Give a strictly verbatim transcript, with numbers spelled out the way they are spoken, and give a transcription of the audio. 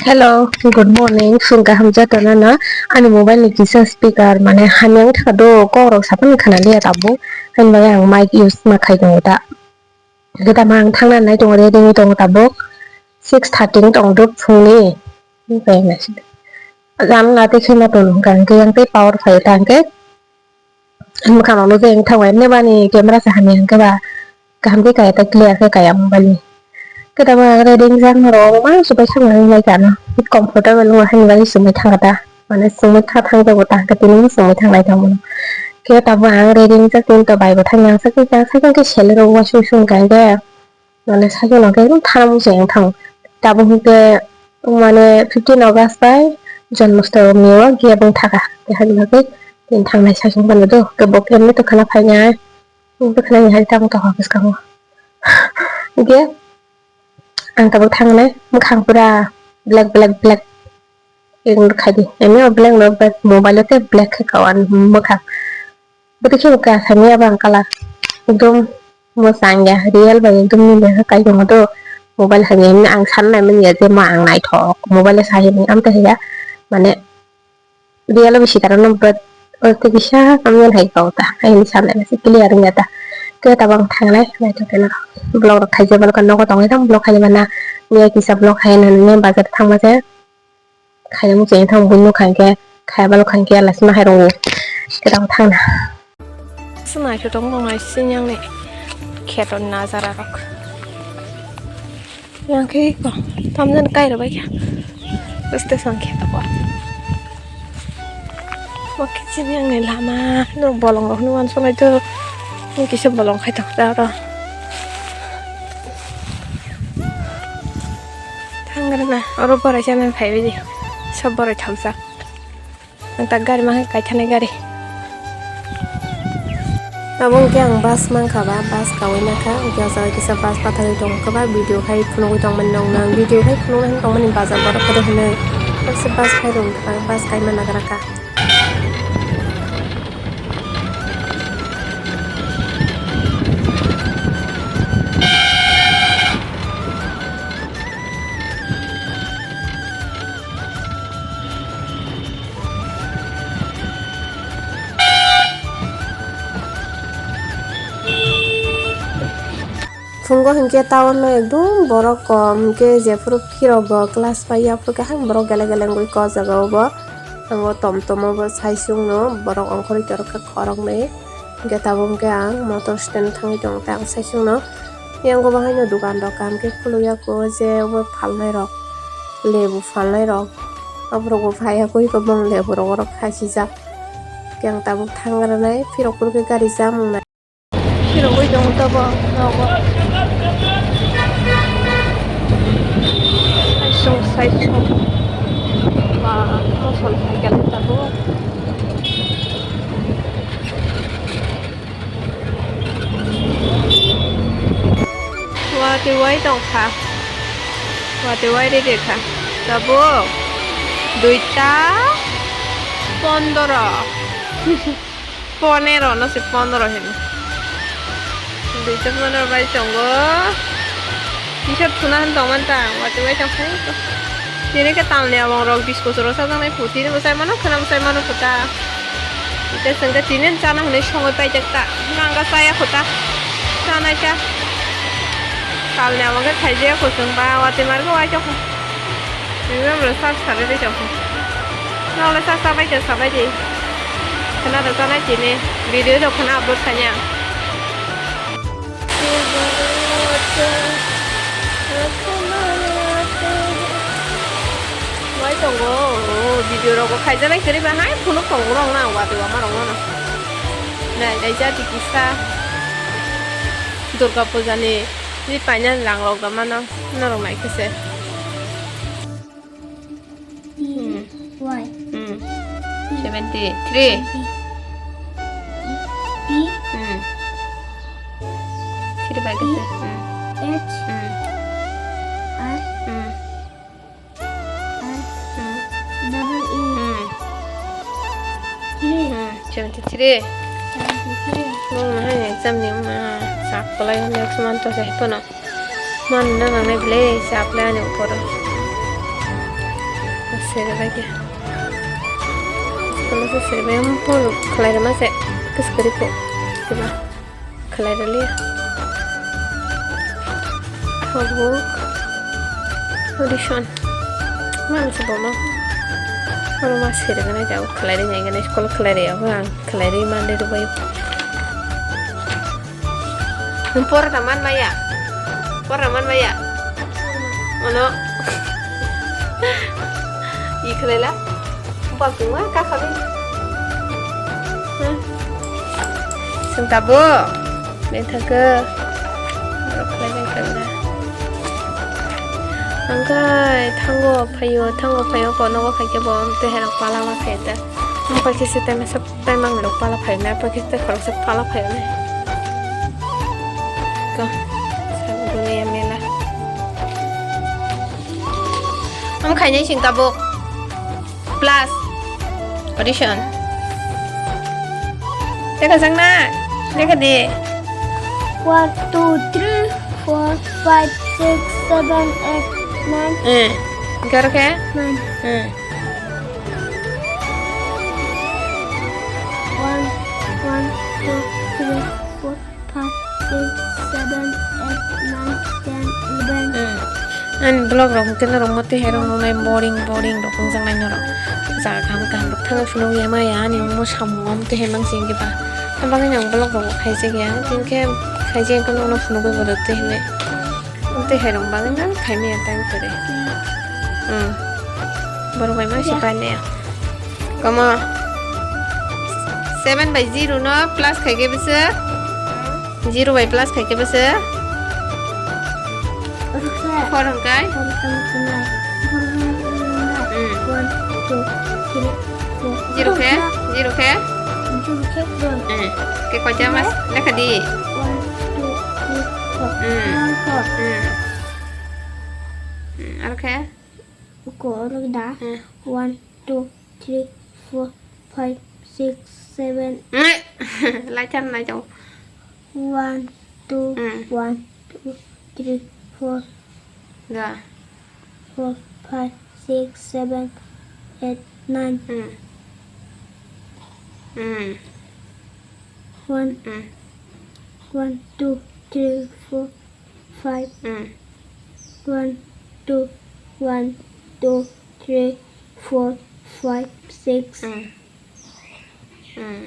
Hello, good morning. Phung kaham jotono no. Ani mobile ni kisa speaker mane hamya wngkha do, kok rok sapan khana liya tabuk. Ani bagwi ang mic use ma khai tongo da. Gita ma ang thangna nai tongo, ready wngwi tongo tabuk. Six thirty wng tongo do phungni. Ang na tei khema tongo hwnkha hwnkhe yang tei power phai ta hwnkhe. Mwkhang rok nukjagwi wngthang bai, nini bani camera se hamya hwnkhe ba kaham khe kaya ta clear khe kaya mobile ni. Khe tabuk ang ready wngjak norok ma supai thangna hinlai kha no. Comfortable wngma haini bagwi sumui thangkha ta. Mane sumui kha thang jago ta hwnkhe tini sumui thanglai thangmano. Khe tabuk ang ready wngjak tini to bai bo thangya ang sakhe khe sakhe khe selero uansuk sung kha hwnkhe. Mane sakhe no khe thana muchung wngthang. Tabuk hwnkhe mane fifteen August bai Janmashtami o gap wng thaka. Tei haino bagwi tini thangnai saichung mano do. Khe bo khe emni to khana phainai. Bo khana ni hai tabuk tongkha bwskango. Hwnkhe ang tabuk thangnai mwkhang pura black black black. Ignore khai di. Emni o black no black, mobile o tei black khe kao ani mwkhang. Bwtwi khe bo kasamya bang colour. Ekdom mwchang ya, real bai ekdom mile khe kai tongo do. Mobile hai ni ang san nai manya je ma ang naithok. Mobile o sai hinwi amtwi hiya. Mane real o bisi karo no but o tei kisa kamya hai kau ta. Hai hinwi san nai se clear wngya ta. Khe tabuk ang thangnai naithok khe no. Vlog rok khaijak balo khe nogo tongwi tamo vlog khainai bana. Miya kisa vlog khainani bazar thangma se. Khaina muchung thang buino khankhe, khaya balo khankhe, lasima hai rwngo. Kwtal thangna. Swnai khe tong tong nai sini yang ni kheto na jara rok. Yang khe ko, tamjani kai rw bai kha. Station kheto ko. Bo khe sini yang ni lama, no bolong rok no uansuk nai do. Kisa bolong khai tong ta oro. Thangre na, oro borai chana phaiwi di. Sob borai thamsa. Ang tak gari ma kaithanai gari. Abo hwnkhe ang bus mankha ba, bus kawi nakha, hwnkhe o jaga kisa bus pathagwi tongkha ba, video khai phunugwi tongmani nokno ang video khai phunukna hwn tongmani bazar borok kwrwi hwnwi. Bus khai rwngkha, bus kaima nagra kha. Phungo hinkhe town no ekdum borok kom, hinkhe jephuru phirok bo class pai ya, aphuru khe hai borok gele gele wngwi kok jaga o bo. Ang o tom tom o bo sai sung no borok ongkhorwi torkha khoroknwi. Hinkhe tabuk hinkhe ang motor stand thangwi tongo tei ang sai sung no. Yang o bo haino dukan rok kaham khe khuluk ya, khe o je obo phalnai rok, lebu phalnai rok, aborok bo phai ya khe bong lebu rok oro khachijak. Khe ang tabuk thang rwnai phirok phuru khe gari chamung nai. Phirogwi tongo tabuk nogo. Saichung saichung. Ba mosol cycle tabuk. Watwi wai tongkha. Watwi wai rede kha. Tabuk duita pondoro. Ponero no se pondoro hino. Duita pondoro bai tongo. Kisa thuna hwn tongmani ta, watwi bai tongkha. Tini khe talni abang rok biskut rok sajaknai phuti ni bwsai mano, khwna bwsai mano kho ta. Tei chwng khe tini chana hwnwi songwi paijak ta. Nang khe chaya kho ta. Chanai ta. Talni abang khe khaijaya kho chwng ba watwi mar khe waitokha. Nini bwrwi sak sabai bai tongkha. Nokle sak sabai khe sabai di. Khwna rwkha nai tini. Video rok khwna upload khainai ang. Wai tongo, o video rok bo khaijaknai kwrwi ba hai phunuk tongo rok na watwi ama rok no. Nai nai jati kisa Durga puja ni, ni paina rang rok da mano norok nai khe se. Hmm. Y. Hmm. Seventy three. T. Hmm. Three bai khe se. Hmm. H. Hmm. R. Hmm. R. Hmm. Double A. Hmm. Three. Hmm. Seventy three. Seventy three. Bo ma hai exam ni ma sak polai next month to se pono. Manna nangnai bwle, chap le ani upor o. Sere bai khe. Kono se sere bai, um, phone khlai rwma se. Kis kari ko. Diba? Khlai rwliya. Tabuk. Audition. Ma se bono. Oro ma sere gana jabo khlai rwna gana school khlai rwya ang. Khlai rwi mande rwbai. Nwng porota man maya? Porota man maya? Ono. I khwlaila. Bwswk ma ka khabi. Hmm. Sung tabo. Bethakhe. Borok khlai bai khlai. Angkai thango phaio, thango phaio ko nogo phaikhe bo tei herok pala ma phaio ta. Angkai khe se tei masa. Tai mang rok pala phai na, pakhe tai khoroksa pala phai na. Ko, sabu dunia mela. Am khainai sing tabuk. Plus. Audition. Teka jang na. Teka de. One, two, three, four, five, six, seven, eight, nine. Eh. Garo ke? Nine. Eh. One, one, two, three, four, five, six, seven, eight, nine, ten, eleven. Hmm. Ani vlog rok hwnkhe norok motwi hai rok nuknai boring, boring rok wngjaknai norok. Jaga kaham kaham rok thangwi phunukya maya ani omo samung o motwi hai mansingkhe ba. Aboni bagwi ang vlog rok bo khaijak ya. Hinkhe khaijak ya, norokno phunugwi bo rwtwi hinwi. Tei hai rok bagwi no khai maya time kwrwi. Hmm. Borok bai ma se painai. Komo seven by zero no plus khai khe bwswk? Zero bai plus khai khe bwswk? Four hwnkhe? Hmm. One, two, three, four. Zero khe? Zero khe? Zero khe four. Hmm. Khe koita mas lekha di? One, two, three, four. Hmm. One, four. Hmm. Hmm. Aro khe? Ko oro da. Hmm. One, two, three, four, five, six, seven. Hmm. Lai chan lai chong. One, two, Hmm. one, two, three, four. Da. Four, five, six, seven, eight, nine. Hmm. Hmm. One, Hmm. one, two, three, four, five. Hmm. One, two, one, two, three, four, five, six. Hmm. Hmm.